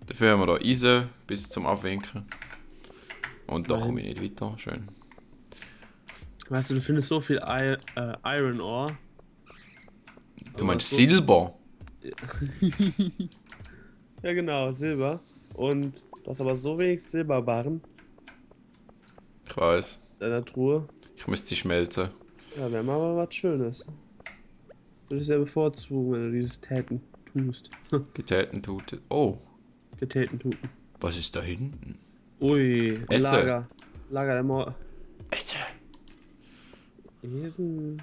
Dafür haben wir hier Eisen bis zum Abwinken. Und da Nein. komme ich nicht weiter. Schön. Weißt du, du findest so viel Iron Ore. Du meinst so Silber? Ja, genau, Silber. Und du hast aber so wenig Silberbarren Ich weiß. in deiner Truhe. Ich müsste sie schmelzen. Ja, wäre mal was Schönes. Würde ich sehr bevorzugen, wenn du dieses Täten tust. Getäten tut. Oh, Getäten tuten. was ist da hinten? Ui, ein Esse. Lager. Lager der Esse. Esen.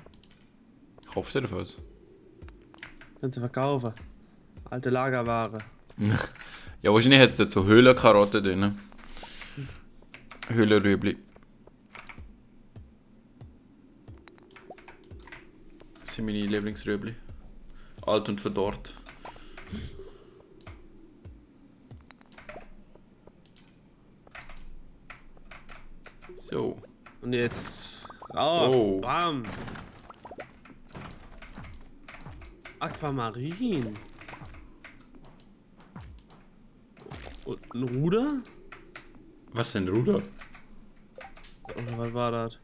Ich hoffe jedenfalls. Kannst du verkaufen. Alte Lagerware. Ja, wahrscheinlich hat es da so Höhlenkarotten drin. Höhlenrüebli. Das sind meine Lieblingsrüebli. Alt und verdorrt. So. Und jetzt. Oh. Bam. Aquamarin. Und ein Ruder? Was sind Ruder? Oder was war das?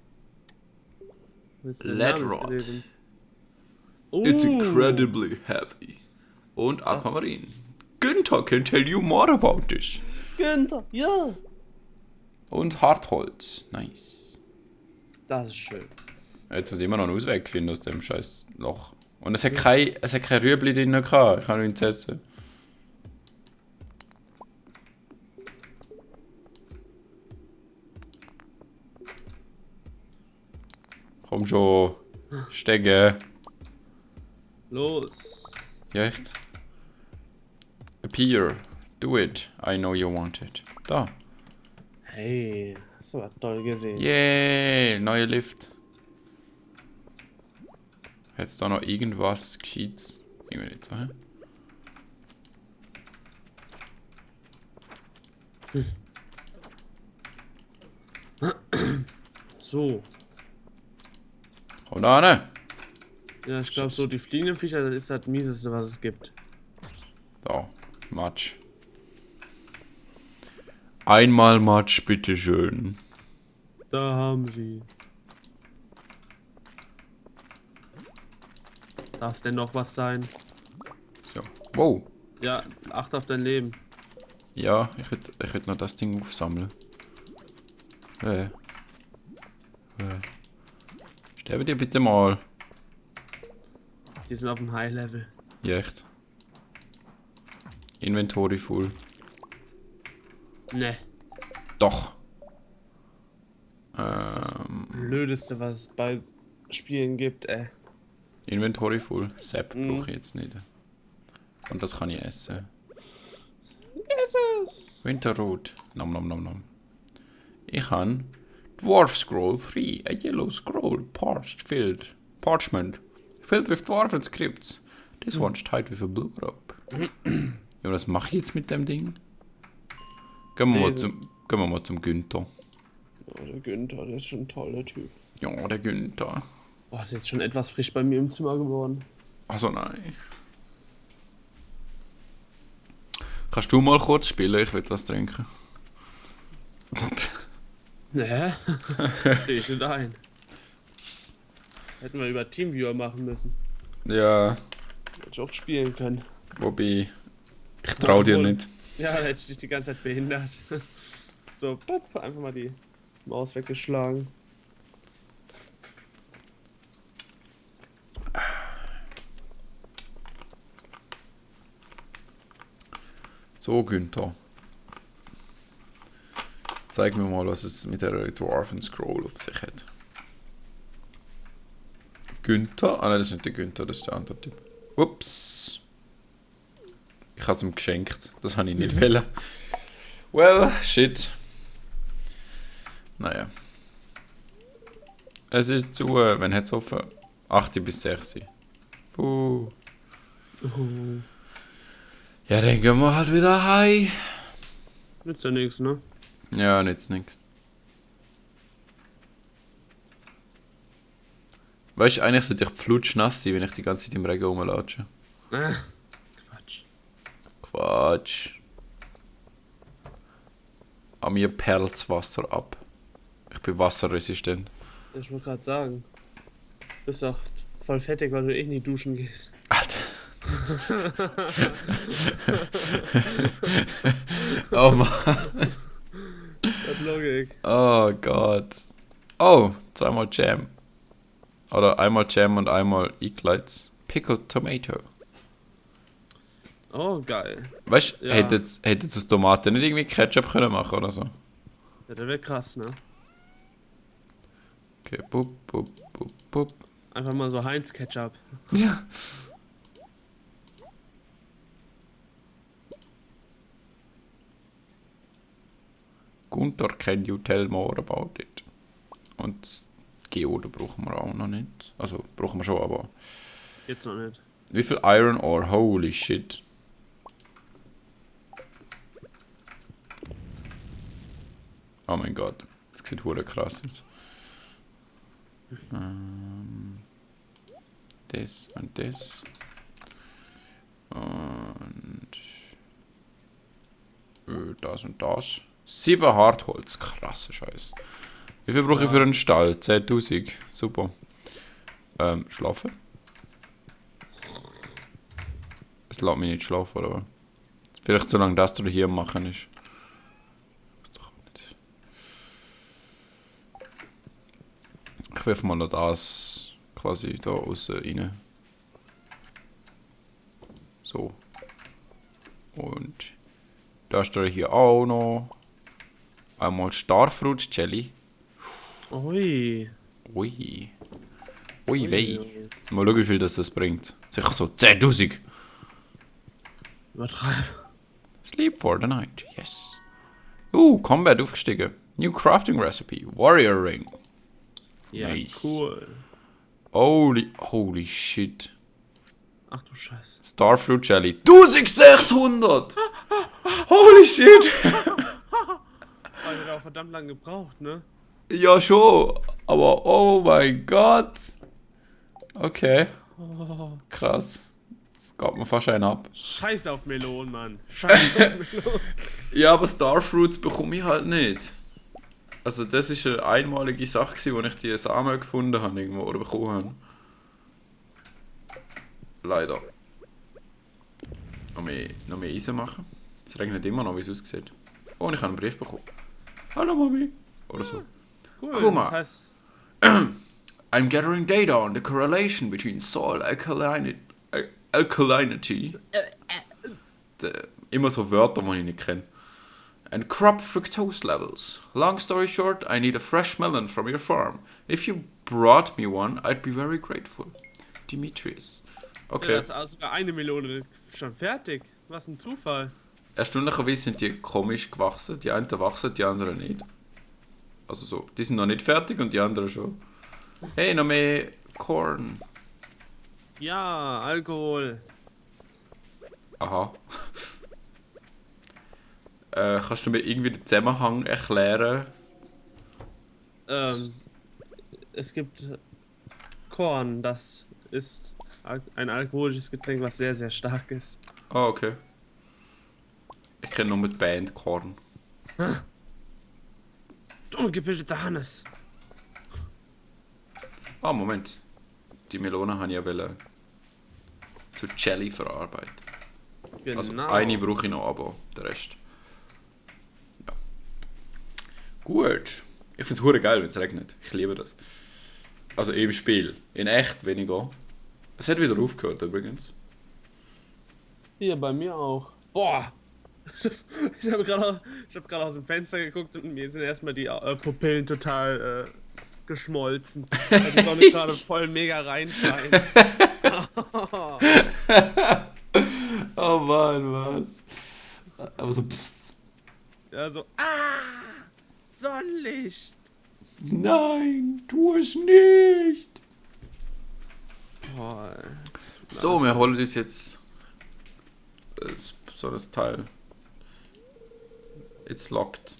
Willst du den Lead Namen Rod. lesen? It's incredibly heavy. Und Aquamarin. Günther can tell you more about this. Günther, ja. Und Hartholz. Nice. Das ist schön. Jetzt muss ich immer noch einen Ausweg finden aus dem scheiß Loch. Und es hat kein Rüebli drin gehabt. Ich kann nichts essen. Komm schon. Stege. Los. Ja, echt. Appear. Do it. I know you want it. Da. Hey, hast du was toll gesehen. Yay. Neuer Lift. Hätt's da noch irgendwas Gescheites? Irgendwie nicht so, hä? So. Komm da hin. Ja, ich glaube so, die fliegenden Viecher, das ist das mieseste, was es gibt. Da. Matsch. Einmal Matsch, bitteschön. Da haben sie. Darf es denn noch was sein? So. Wow. Ja, achte auf dein Leben. Ja, ich würd noch das Ding aufsammeln. Sterbe dir bitte mal. Die sind auf dem High Level. Ja, echt. Inventory full. Ne. Doch. Das ist das Blödeste, was es bei Spielen gibt, ey. Inventory full. Sepp brauche ich jetzt nicht. Und das kann ich essen. Ess es! Winterrot. Nom nom nom nom. Ich habe Dwarf Scroll 3. A yellow scroll. Parchment. Filled with dwarven scripts. This one's tied with a blue rope. Ja, was mache ich jetzt mit dem Ding? Gehen wir mal zum Günther. Oh, der Günther, der ist schon ein toller Typ. Ja, der Günther. Boah, ist jetzt schon etwas frisch bei mir im Zimmer geworden. Also nein. Kannst du mal kurz spielen? Ich will was trinken. Ne? Sehe ich nicht ein. Hätten wir über Teamviewer machen müssen. Ja, Hätte ich auch spielen können. wobei, ich trau dir nicht. Ja, da hätte ich dich die ganze Zeit behindert. So, pop, einfach mal die Maus weggeschlagen. So, Günther. Zeig mir mal, was es mit der Dwarven Scroll auf sich hat. Günther? Ah nein, das ist nicht der Günther, das ist der andere Typ. Ups. Ich habe es ihm geschenkt. Das habe ich nicht wollen. Well, shit. Naja. Es ist zu, wenn es offen? 8 bis 6. Ja, dann gehen wir halt wieder heim. Nützt ja nichts, ne? Ja, nützt nix. Weißt du, eigentlich sollte ich flutschnass sein, wenn ich die ganze Zeit im Regen rumlatsche. Quatsch. Quatsch. An mir perlt Wasser ab. Ich bin wasserresistent. Ich wollte gerade sagen. Du bist doch voll fettig, weil du eh nie duschen gehst. Alter. Oh Mann. Das hat Logik. Oh Gott. Oh, zweimal Jam. Oder einmal Jam und einmal Eggleits. Pickled Tomato. Oh, geil. Weißt du, Ja. hätte jetzt aus Tomaten nicht irgendwie Ketchup können machen oder so? Ja, der wäre krass, ne? Okay, bup, bup, bup, bup. Einfach mal so Heinz-Ketchup. Ja. Gunther, can you tell more about it? Und Geode brauchen wir auch noch nicht. Also, brauchen wir schon, aber... Jetzt noch nicht. Wie viel Iron Ore? Holy shit. Oh mein Gott. Das sieht hure krass aus. Das und das. Und... das und das. 7 Hartholz. Krasse Scheiß. Wie viel brauche ich für einen Stall? 10.000. Super. Schlafen? Es lässt mich nicht schlafen, oder? Vielleicht solange das du hier am machen ist. Weiß doch nicht. Ich werfe mal noch das quasi da außen rein. So. Und da steht hier auch noch einmal Starfruit Jelly. Ui. Ui. Ui, wei. Mal schauen, wie viel das bringt. Sicher so 10.000. Übertreib. Sleep for the night, yes. Combat aufgestiegen. New Crafting Recipe. Warrior Ring. Ja, Nice. cool. Holy shit. Ach du Scheiße. Starfruit Jelly. 1600! Holy shit! Aber der hat auch verdammt lang gebraucht, ne? Ja, schon. Aber oh mein Gott. Okay. Krass. Das gab mir fast einen ab. Scheiß auf Melonen, Mann. Scheiß auf Melonen. Ja, aber Starfruits bekomme ich halt nicht. Also das ist eine einmalige Sache, wo ich die Samen gefunden habe irgendwo oder bekommen habe. Leider. Noch mehr Eisen machen. Es regnet immer noch, wie es aussieht. Oh, und ich habe einen Brief bekommen. Hallo Mami. Oder so. Cool, Guck mal. das heißt... I'm gathering data on the correlation between soil alkalinity. Immer so Wörter, die ich nicht kenne. And crop fructose levels. Long story short, I need a fresh melon from your farm. If you brought me one, I'd be very grateful. Demetrius. Ja, Okay. das ist sogar eine Melone schon fertig. Was ein Zufall. Erstaunlicherweise sind die komisch gewachsen. Die einen wachsen, die anderen nicht. Also so, die sind noch nicht fertig und die anderen schon. Hey, noch mehr Corn. Ja, Alkohol. Aha. Kannst du mir irgendwie den Zusammenhang erklären? Es gibt Korn, das ist ein alkoholisches Getränk, was sehr, sehr stark ist. Ah, okay. Ich kenne nur die Band Korn. Du gebildeter Hannes. Ah, Moment. Die Melone habe ich ja wollen zu Jelly verarbeiten. Genau. Also eine brauche ich noch, aber der Rest. Ja. Gut. Ich finde es hure geil, wenn es regnet. Ich liebe das. Also im Spiel. In echt weniger. Es hat wieder aufgehört übrigens. Hier bei mir auch. Boah! Ich habe gerade aus dem Fenster geguckt und mir sind erstmal die Pupillen total geschmolzen. Weil die Sonne gerade voll mega reinscheint. Oh Mann, was? Aber so. Ja, so. Sonnenlicht! Nein, tu es nicht! Boah. So, wir holen uns jetzt so das Teil. It's locked.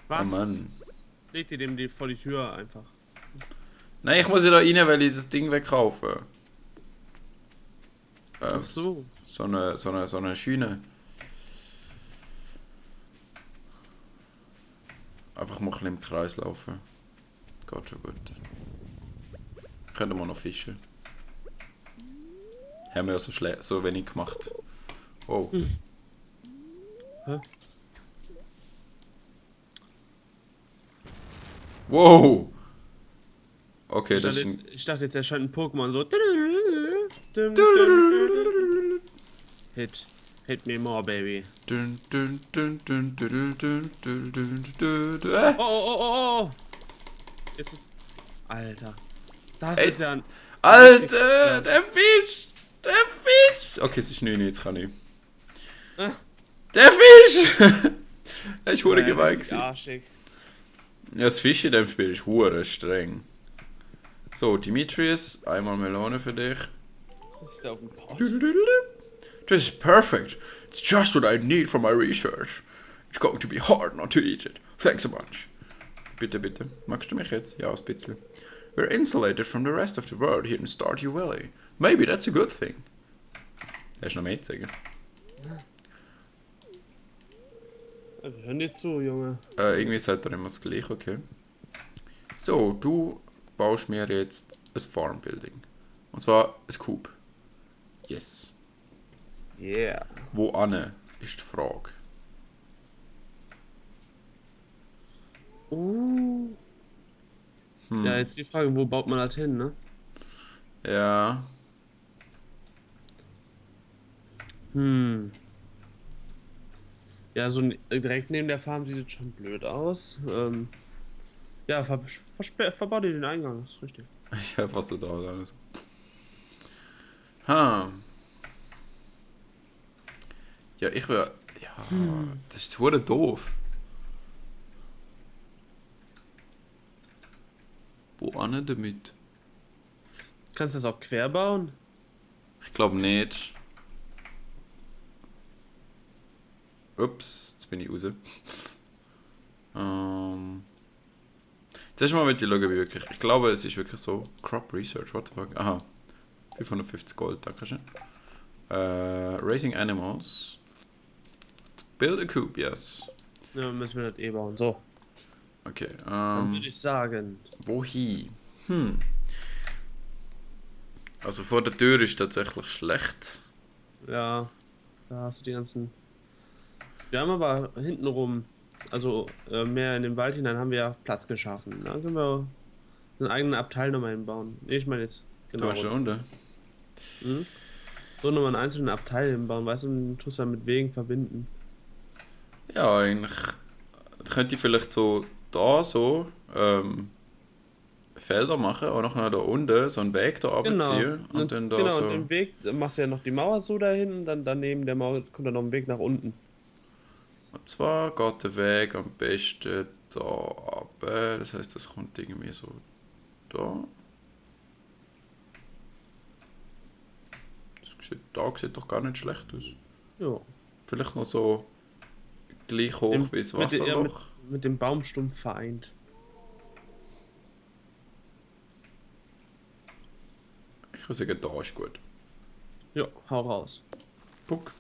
Was? Oh Mann. Legt ihr dem die vor die Tür einfach. Nein, ich muss ja da rein, weil ich das Ding wegkaufe. Ach so. So eine Schiene. einfach mal ein bisschen im Kreis laufen. Geht schon gut. Können wir noch fischen. Haben wir ja so wenig gemacht. Oh. Hä? Wow! Okay, das ist ein... Ich dachte jetzt, erscheint ein Pokémon so. Hit me more, baby. Oh, oh, oh, oh! Jetzt ist... Alter. Das Ey, ist ja ein... Alter, der Fisch! Der Fisch! Okay, es ist 9, jetzt kann ich. Der Fisch! Ich wurde gemein gewesen. Arschig. Ja, das Fisch in dem Spiel ist hure streng. So, Demetrius, einmal Melone für dich. Ist der auf dem Post? This is perfect. It's just what I need for my research. It's going to be hard not to eat it. Thanks a bunch. Bitte, bitte. Magst du mich jetzt? Ja, ein bisschen. We're insulated from the rest of the world here in Stardew Valley. Maybe that's a good thing. Hast du noch mehr zu sagen? Wir hören nicht zu, Junge. Irgendwie sagt er immer das Gleiche, okay. So, du baust mir jetzt ein Farmbuilding. Und zwar ein Coop. Yes. Yeah. Wo ane ist die Frage. Ja, jetzt die Frage, wo baut man das hin, ne? Ja. Ja, so direkt neben der Farm sieht es schon blöd aus. Ja, verbau dir den Eingang, das ist richtig. Ja, was du da alles. Ha. Ja, ich will. Ja, das ist so doof. Wo ane damit? Kannst du das auch quer bauen? Ich glaube nicht. Ups, jetzt bin ich raus. Zuerst mal mit die schauen, wie wirklich. Ich glaube, es ist wirklich so. Crop Research, what the fuck? Aha. 550 Gold, danke schön. Raising Animals. Build a coop, yes. Ja, müssen wir das eh bauen. So, Okay, dann würde ich sagen. wohin? Also vor der Tür ist tatsächlich schlecht. Ja, da hast du die ganzen. Wir haben aber hintenrum, also mehr in den Wald hinein, haben wir ja Platz geschaffen. Da können wir einen eigenen Abteil nochmal hinbauen. Nee, ich meine jetzt. Du Genau. hast schon, ne? So nochmal einen einzelnen Abteil hinbauen, weißt du, und tust dann mit Wegen verbinden. Ja, eigentlich könnte ich vielleicht so da so Felder machen und nachher da unten so einen Weg da abziehen und dann da genau, so. und im Weg machst du ja noch die Mauer so dahin und dann daneben der Mauer kommt dann noch ein Weg nach unten. Und zwar geht der Weg am besten da ab. Das heißt, das kommt irgendwie so da. Da sieht doch gar nicht schlecht aus. Ja. Vielleicht noch so gleich hoch wie das Wasserloch. Mit dem Baumstumpf vereint. Ich würde sagen, da ist gut. Ja, hau raus. Puck.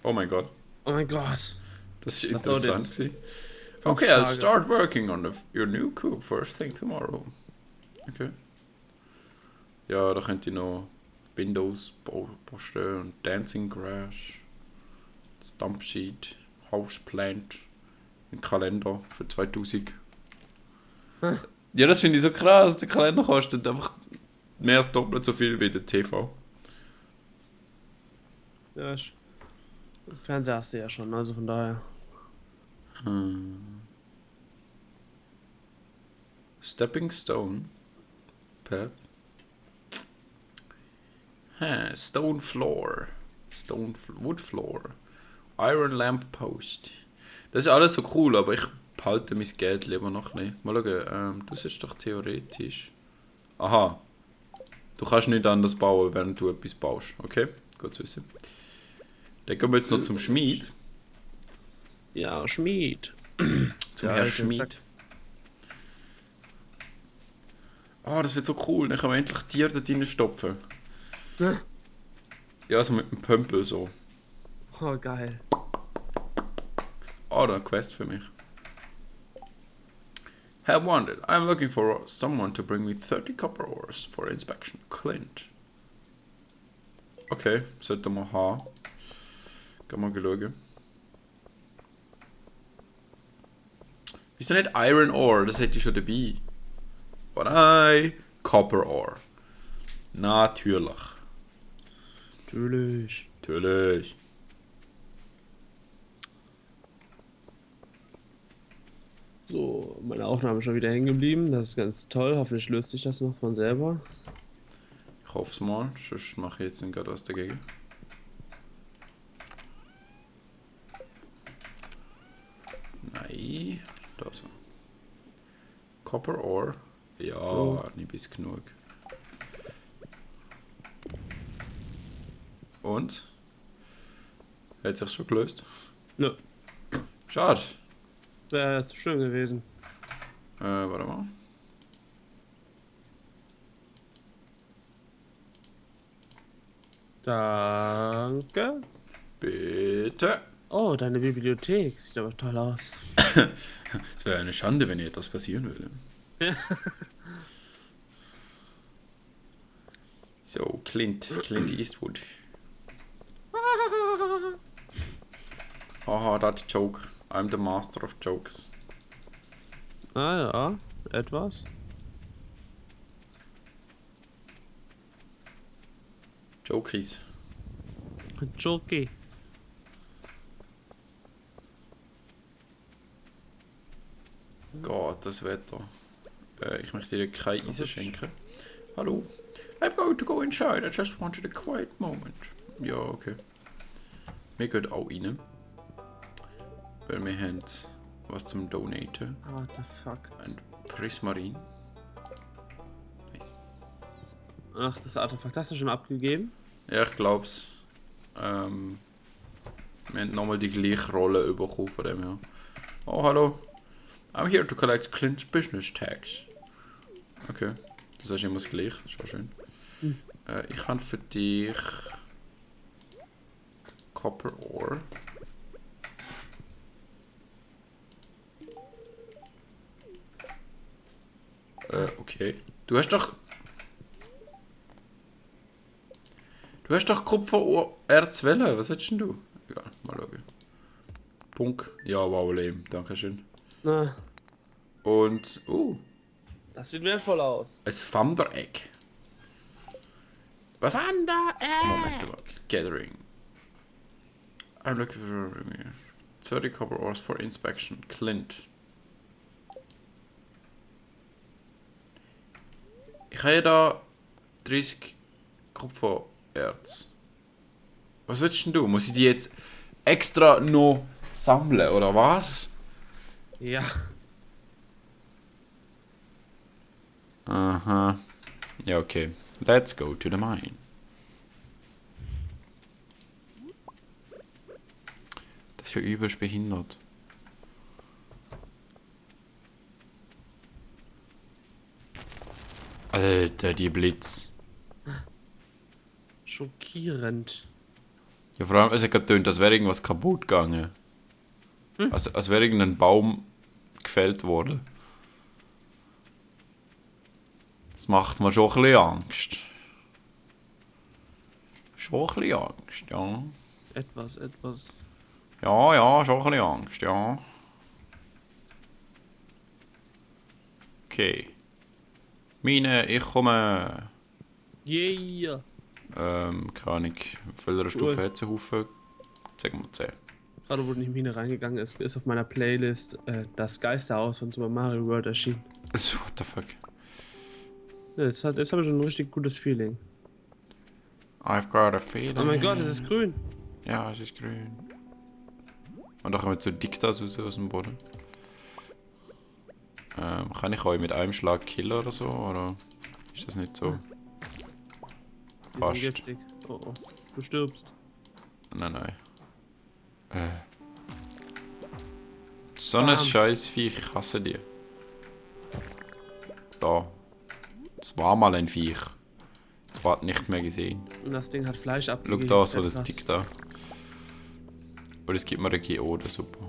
Oh mein Gott. Oh mein Gott. Das ist Das dauert interessant jetzt gewesen. 5 Okay, I'll Tage. start working on your new coop first thing tomorrow. Okay. Ja, da könnt ihr noch Windows posten und Dancing Grass, Stump Sheet, Houseplant, ein Kalender für 2000. Ja, das finde ich so krass. Der Kalender kostet einfach mehr als doppelt so viel wie der TV. Ja, Fernseher hast du ja schon, also von daher. Stepping Stone Path. Stone Floor. Wood Floor. Iron Lamp Post. Das ist alles so cool, aber ich behalte mein Geld lieber noch nicht. Mal schauen, du sollst doch theoretisch... Aha. Du kannst nicht anders bauen, während du etwas baust. Okay, gut zu wissen. Dann gehen wir jetzt noch zum Schmied. Ja, Schmied. Zum Ja, Herrn ich Schmied. Ah, das wird so cool. Dann können wir endlich Tiere dort reinstopfen. Ja, also mit dem Pömpel so. Oh, geil. Ah, da eine Quest für mich. Have wanted. I'm looking for someone to bring me 30 copper ores for inspection. Clint. Okay, sollte man haben. Gehen wir schauen. Wieso nicht Iron Ore? Das hätte ich schon dabei. But I... Copper Ore. Natürlich. Natürlich. Natürlich. So, meine Aufnahme ist schon wieder hängen geblieben. Das ist ganz toll. Hoffentlich löst sich das noch von selber. Ich hoffe es mal, sonst mache ich jetzt nicht gerade was dagegen. Nein, da so. Copper Ore. Ja, Oh. nicht bis genug. Und? Hat sich schon gelöst? Nö, Schade. wäre jetzt schön gewesen. Warte mal. Danke. Bitte. Oh, deine Bibliothek. Sieht aber toll aus. Es wäre eine Schande, wenn etwas passieren würde. So, Clint Eastwood. Haha, that joke. I'm the master of jokes. Ah ja, etwas. Jokies. Jockey. Gott, das Wetter. Ich möchte dir kein Eisen schenken. Hallo. I'm going to go inside. I just wanted a quiet moment. Ja, okay. Wir gehen auch rein. Weil wir haben was zum Donaten. What the fuck? Ein Prismarin. Nice. Ach, das Artefakt hast du schon abgegeben? Ja, ich glaub's. Wir haben nochmal die gleiche Rolle bekommen von dem her. Oh, hallo. I'm here to collect Clint's business tax. Okay. Das ist immer das gleiche. Das ist auch schön. Ich habe für dich Copper Ore. Okay. Du hast doch Kupfererz wählen. Was hättest denn du? Egal, mal schauen. Punk. Ja, wow, Leben. Dankeschön. Na, Und, das sieht wertvoll aus. ein Thunder-Egg. Was? Panda, Moment, Gathering. I'm looking for 30 copper ores for inspection. Clint. Ich habe da 30 Kupfererz. Was willst denn du? Muss ich die jetzt extra noch sammeln, oder was? Ja. Aha. Ja, okay. Let's go to the mine. Das ist ja übelst behindert. Alter, die Blitz. Schockierend. Ja, vor allem, es hat getönt, als wäre irgendwas kaputt gegangen. Als wäre irgendein Baum gefällt worden. Das macht mir schon ein bisschen Angst. Schon ein bisschen Angst, ja. Etwas. Ja, schon ein bisschen Angst, ja. Okay. Mine, ich komme. Yeah. Keine Ahnung, auf welcher Stufe hat es einen Haufen? Sagen wir 10. Gerade wo die Mine reingegangen ist auf meiner Playlist das Geisterhaus von Super Mario World erschienen. So, what the fuck? Ja, jetzt habe ich schon ein richtig gutes Feeling. I've got a feeling. Oh mein Gott, es ist grün. Ja, es ist grün. Und da kommen so Diktas raus aus dem Boden. Kann ich euch mit einem Schlag killen oder so? Oder ist das nicht so? Die Fast. sind giftig. Oh, du stirbst. Nein. So ein Bam. scheiß Viech, ich hasse die. Da. Das war mal ein Viech. Das war nicht mehr gesehen. Und das Ding hat Fleisch Schau abgegeben. da, so Sehr das krass. Tick da. Und es gibt mir eine GO, super.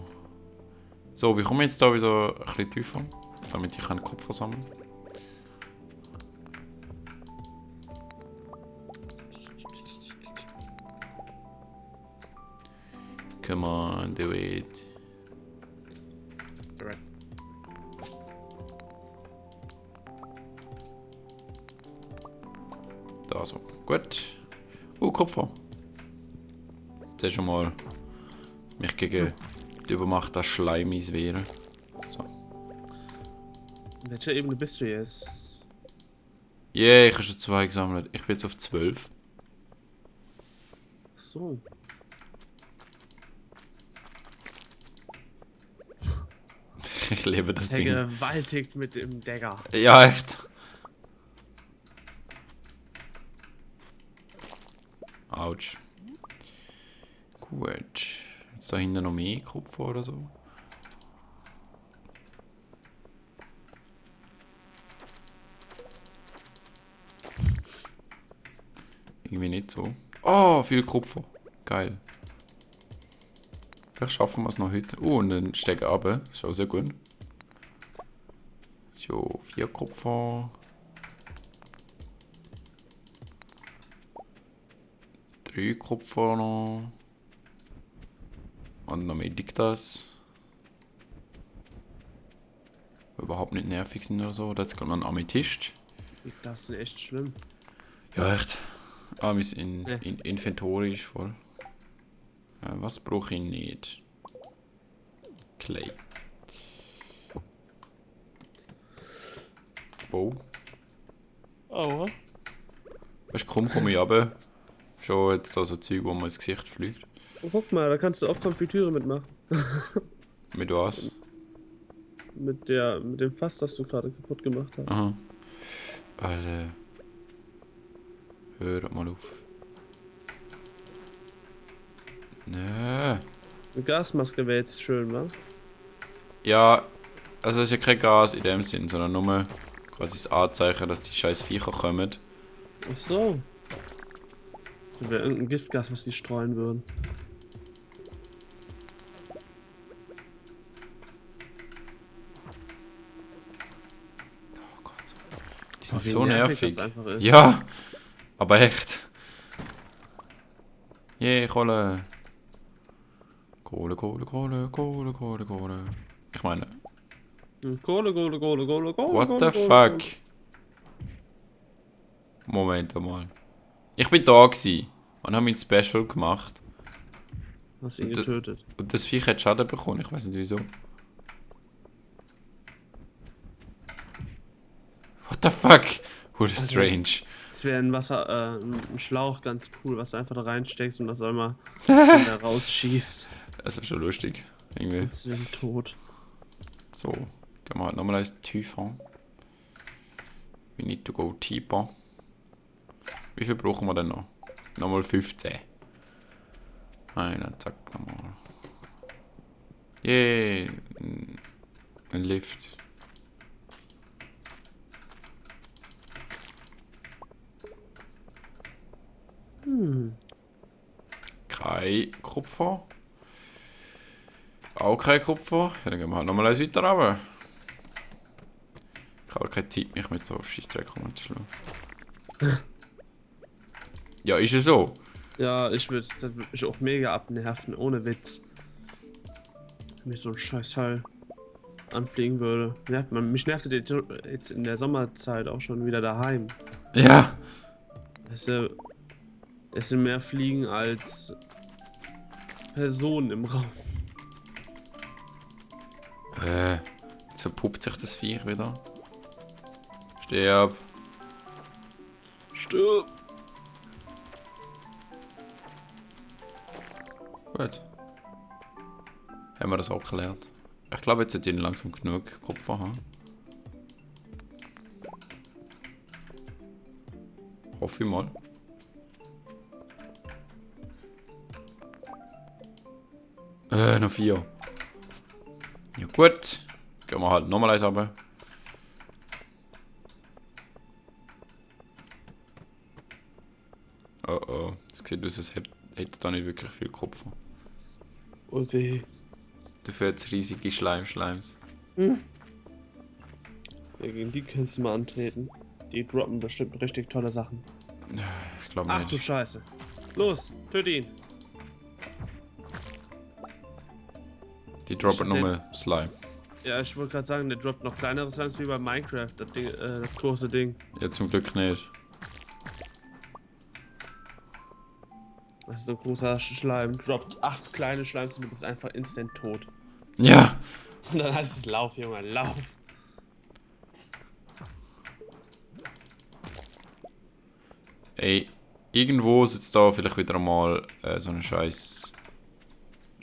So, wie komme ich jetzt da wieder ein bisschen tiefer? damit ich Kupfer sammeln kann. Come on, do it. Correct. Da so. Gut. Kupfer. Jetzt ist schon mal mich gegen die Übermacht des Schleimis wehren. So. In welcher Ebene bist du jetzt? Yeah, ich habe schon 2 gesammelt. Ich bin jetzt auf 12. Ach so. Ich liebe das Der Ding. gewaltigt mit dem Dagger. Ja, echt. Autsch. Gut. Jetzt da hinten noch mehr Kupfer oder so. Irgendwie nicht so. Oh, viel Kupfer. Geil. Vielleicht schaffen wir es noch heute. Und dann Stecker runter. Ist auch sehr gut. So, 4 Kupfer. 3 Kupfer noch. Und noch mehr Diktas. Überhaupt nicht nervig sind oder so. Da jetzt kommt noch ein Amethyst. Das ist echt schlimm. Ja, echt. Mein Inventory ist voll. Was brauche ich nicht? Clay. Bow. Oh. Weißt du, kaum komme ich runter. Schon jetzt so Zeug, wo man ins Gesicht fliegt. Oh, guck mal, da kannst du auch Konfitüre mitmachen. Mit was? Mit dem Fass, das du gerade kaputt gemacht hast. Aha. Alter. Hör mal auf. Nee. Eine Gasmaske wäre jetzt schön, wa? Ja, also es ist ja kein Gas in dem Sinn, sondern nur quasi das Anzeichen, dass die scheiß Viecher kommen. Ach so. Das wäre irgendein Giftgas, was die streuen würden. Oh Gott. Die sind Wie so nervig. das einfach ist. Ja, aber echt. Kohle. Kohle. Ich meine, Kohle. what the fuck? Moment mal. Ich bin da gsi und habe mein Special gemacht. Hast ihn getötet. Und das Viech hat Schaden bekommen, ich weiß nicht wieso. What the fuck? What is strange. Es wäre ein ein Schlauch ganz cool, was du einfach da reinsteckst und das einmal da rausschießt. Das wäre schon lustig. Irgendwie. Sie sind tot. So, gehen wir halt nochmal als Typhon. We need to go deeper. Wie viel brauchen wir denn noch? Nochmal 15. Zack, nochmal. Yay! Ein Lift. Kein Kupfer. Auch kein Kupfer. Ja, dann gehen wir halt nochmal eins weiter runter. Ich habe keine Zeit, mich mit so Scheissdreck rumzuschlagen. Ja, ist es so. Ja, das würde mich auch mega abnerven, ohne Witz. Wenn mich so ein Scheißteil anfliegen würde. Mich nervt das jetzt in der Sommerzeit auch schon wieder daheim. Ja. Es sind mehr Fliegen als Personen im Raum. Jetzt verpuppt sich das Viech wieder. Sterb. Stirb! Gut. Haben wir das auch gelernt. Ich glaube, jetzt sollte ich langsam genug Kupfer haben. Hoffe ich mal. Noch 4. Ja gut. Gehen wir halt nochmal eins runter. Oh oh. Es sieht aus, als hätte es da nicht wirklich viel Kupfer. Oh weh. Dafür hat es riesige Schleims. Ja, gegen die kannst du mal antreten. Die droppen bestimmt richtig tolle Sachen. Ich glaube Ach du nicht. Scheiße. Los, töte ihn. Die droppen nur Slime. Ja, ich wollte gerade sagen, der droppt noch kleinere Slimes wie bei Minecraft, das Ding, das große Ding. Ja, zum Glück nicht. Das ist so ein großer Schleim. Droppt 8 kleine Schleims und du bist einfach instant tot. Ja. Und dann heißt es Lauf, Junge, lauf. Ey, irgendwo sitzt da vielleicht wieder mal so eine scheiß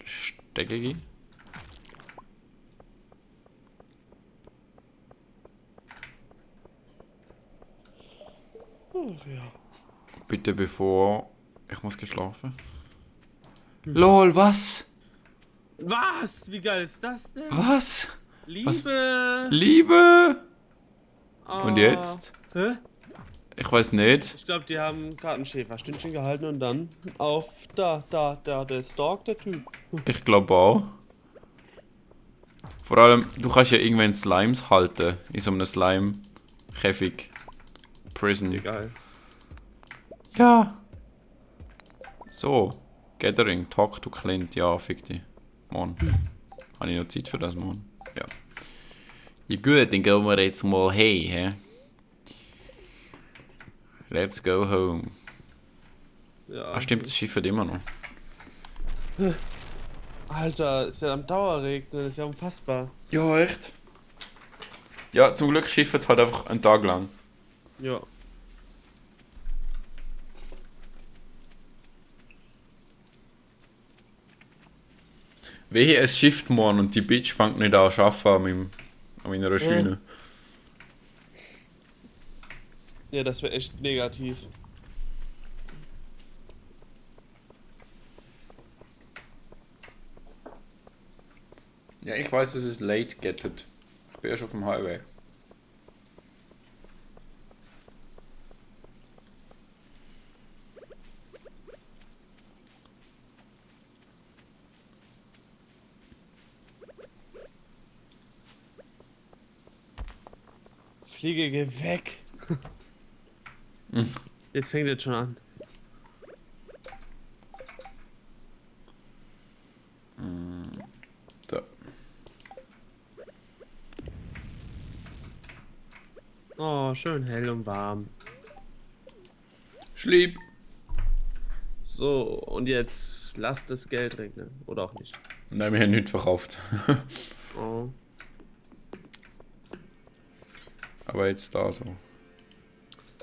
Steckige. Ach ja. Bitte bevor... Ich muss geschlafen. LOL, was? Was? Wie geil ist das denn? Was? Liebe! Liebe? Oh. Und jetzt? Hä? Ich weiß nicht. Ich glaube, die haben gerade ein Schäferstündchen gehalten und dann auf der Stalk, der Typ. Ich glaube auch. Vor allem, du kannst ja irgendwann Slimes halten. In so einem Slime-Käfig. Prison. Egal. Ja. So. Gathering, talk to Clint. Ja, fick dich. Mann. Habe ich noch Zeit für das, Mann? Ja. Ja gut, dann gehen wir jetzt mal hey, hä? Let's go home. Ja. Ah stimmt, das Schiff hat immer noch. Alter, ist ja am Dauerregnen, ist ja unfassbar. Ja, echt? Ja, zum Glück schifft es halt einfach einen Tag lang. Ja. Wehe, es schifft morgen und die Bitch fängt nicht an zu arbeiten an meiner Schiene. Ja, das wäre echt negativ. Ja, ich weiß, es ist late gettet. Ich bin erst auf dem Highway. Fliege, geh weg. Jetzt fängt es schon an. Da. Oh, schön hell und warm. Schlieb. So, und jetzt lasst das Geld regnen. Oder auch nicht. Nein, wir haben nichts verkauft. Oh. Aber jetzt da so.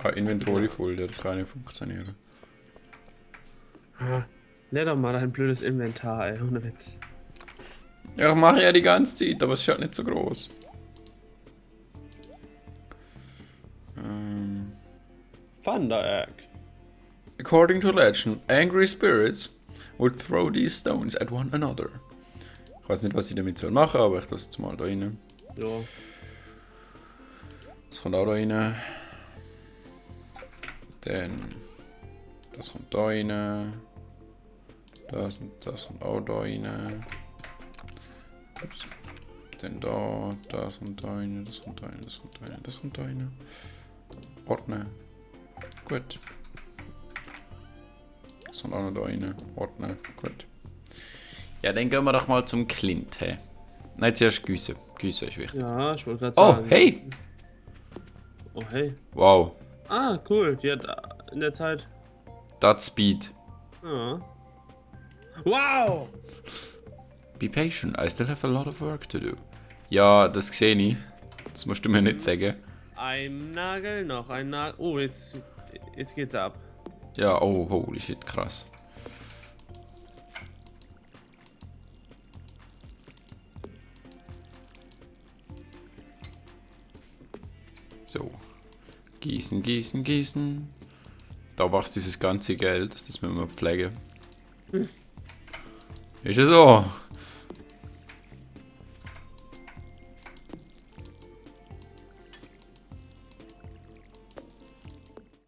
Ah, Inventory voll, das kann nicht funktionieren. Leer doch mal dein blödes Inventar, ey, ohne Witz. Ja, ich mache ja die ganze Zeit, aber es ist halt nicht so groß. Thunder Egg. According to legend, angry spirits would throw these stones at one another. Ich weiß nicht, was sie damit sollen machen, aber ich lasse jetzt mal da rein. Ja. Das kommt auch da rein. Dann das kommt da rein. Das und das kommt auch da rein. Ups. Dann da, das kommt da rein, das kommt da rein, das kommt da rein, das kommt da rein. Ordner. Gut. Das kommt auch noch da rein. Ordner. Gut. Ja, dann gehen wir doch mal zum Clint. Hey. Nein, zuerst Güsse. Güsse ist wichtig. Ja, ich wollte gerade Oh, sagen. hey! Oh, hey. Wow. Ah, cool. Die hat in der Zeit. That's speed. Ja. Wow! Be patient, I still have a lot of work to do. Ja, das sehe ich. Das musst du mir nicht sagen. Ein Nagel, noch ein Nagel. Oh, jetzt geht's ab. Ja, oh, holy shit, krass. So. Gießen, gießen, gießen. Da wächst dieses ganze Geld. Das müssen wir pflegen. Ist es so?